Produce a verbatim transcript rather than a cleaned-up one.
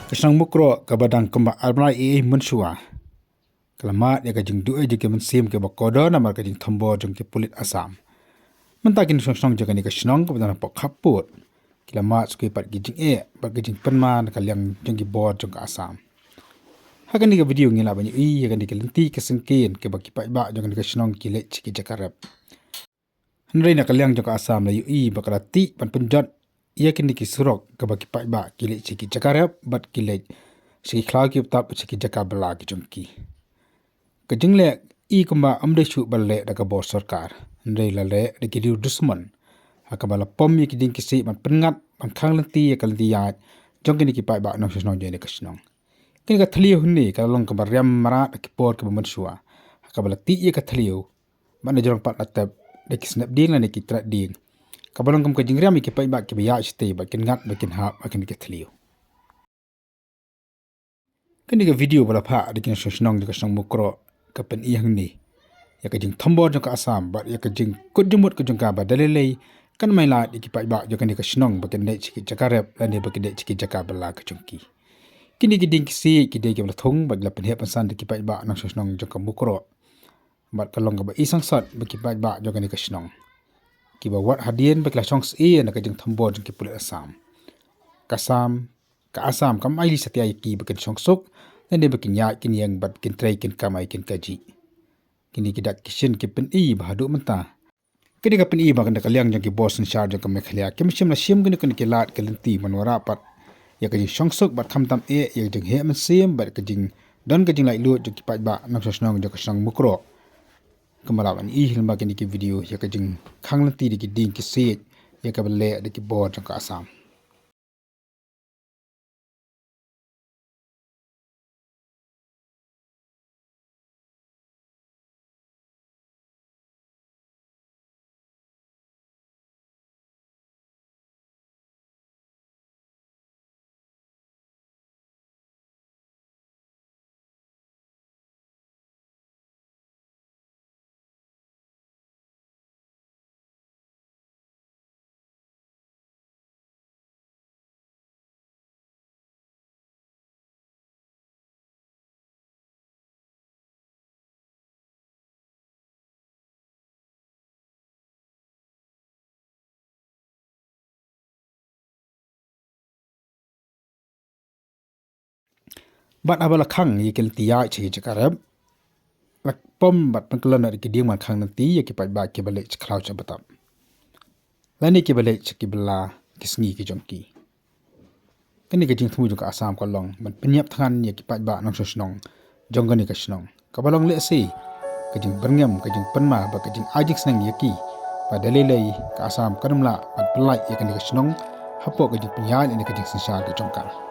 Ka shnong Mukroh kaba dang kumba ar bnai ei ei mynshuwa ka la mad ïa ka jingduh jong ki mynsiem kiba kordor namar ka jingthombor jong ki pulit Assam. Mynta ki nongshong shnong jong kane ka shnong kaba dang hapoh khappud ki la mad shuh pat ki jingeh bad ki jingpynmar na ka liang jong ki bor jong ka Assam. Ha kane ka video ngi lah ban ïohi ïa kane ka lynti ka syngkien kaba ki paidbah jong kane ka shnong ki leit sha ki jaka rep. Hynrei na ka liang jong ka Assam la ïohi ba ka la tih ban pynjot ïa kine ki surok kaba ki paidbah ki leit sha ki jaka rep bad ki leit sha ki khlaw ki btap sha ki jaka bylla ki jong ki. Ka jingleh i kumba ym dei shuh ba leh da ka bor sorkar, hynrei la leh da ki riew dusmon ha kaba la pom ïa ki dieng ki siej ban pynngat ban khang lynti ïa ka lynti ïaid jong kine ki paidbah nongshong shnong jong kane ka shnong. Kane ka thliew hangne ka la long kaba riam mrad ha ki por kiba mynshuwa ha kaba la tih ïa ka thliew bad na jrong pat la tep da ki snep dieng lane ki tret dieng kaba long kum ka jingriam ïa ki paidbah kiba ïaid shatei bad kin ngat bad kin hap ha kane ka thliew. Kane ka video ba la phah da ki nongshong shnong jong ka shnong Mukroh ka pyni hangne ïa ka jingthombor jong ka Assam bad ïa ka jingkut jingmut ka jong ka ba da lei lei kan ym ailad ïa ki paidbah jong kane ka shnong ba kin leit sha ki jaka rep lane ba kin leit sha ki jaka bylla ka jong ki. Kine ki dieng ki siej ki dei kiba la thung bad ki la pynheh pynsan da ki paidbah nongshong shnong jong ka Mukroh. Bad ka long kaba i sangsot ba ki paidbah jong kane ka shnong kiba wad hadien ba ki la shong syiar na ka jingthombor jong ki pulit Assam. Ka Assam, ka Assam kam ai lei satia ïa ki ba kin shong suk lane ba kin ïaid kin ïeng bad kin trei kin kamai kin kajih. Kine ki dak ki shin ki pyni ba haduh mynta kine ka pyni ba na ka liang jong ki bor synshar jong ka Meghalaya kim shym la shim kine kine ki lad ki lynti ban wanrah pat ïa ka jingshong suk bad khamtam eh ïa ka jingheh mynsiem bad ka jingdon ka jinglaitluid jong ki paidbah nongshong shnong jong ka shnong Mukroh. Kumba lah ban ïohi lyngba kine ki video ïa ka jingkhang lynti da ki dieng ki siej ïa kaba leh da ki bor jong ka Assam. Bad haba la khang ïa ki lynti ïaid sha ki jaka rep, la pom bad pynkylla da ki dieng ban khang lynti ïa ki paidbah kiba leit sha khlaw sha btap lane kiba leit sha ki bylla ki sngi ki jong ki. Kane ka jingthmu jong ka Assam ka long ban pynïap thngan ïa ki paidbah nongshong shnong jong kane ka shnong, kaba long lehse ka jingbyrngem, ka jingpynmar bad ka jingai jingsneng ïa ki ba da lei lei ka Assam kan ym lah ban pyllait ïa kane ka shnong hapoh ka jingpynïaid lane ka jingsynshar ka jong ka.